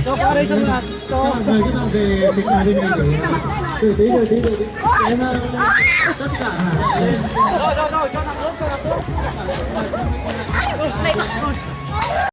Các bạn mời các bạn về kịch bản bên này để tự tí tự tí tự tí. Em, ờ, tất cả là em. Rồi, rồi, rồi, cho thằng Út, cho thằng Út.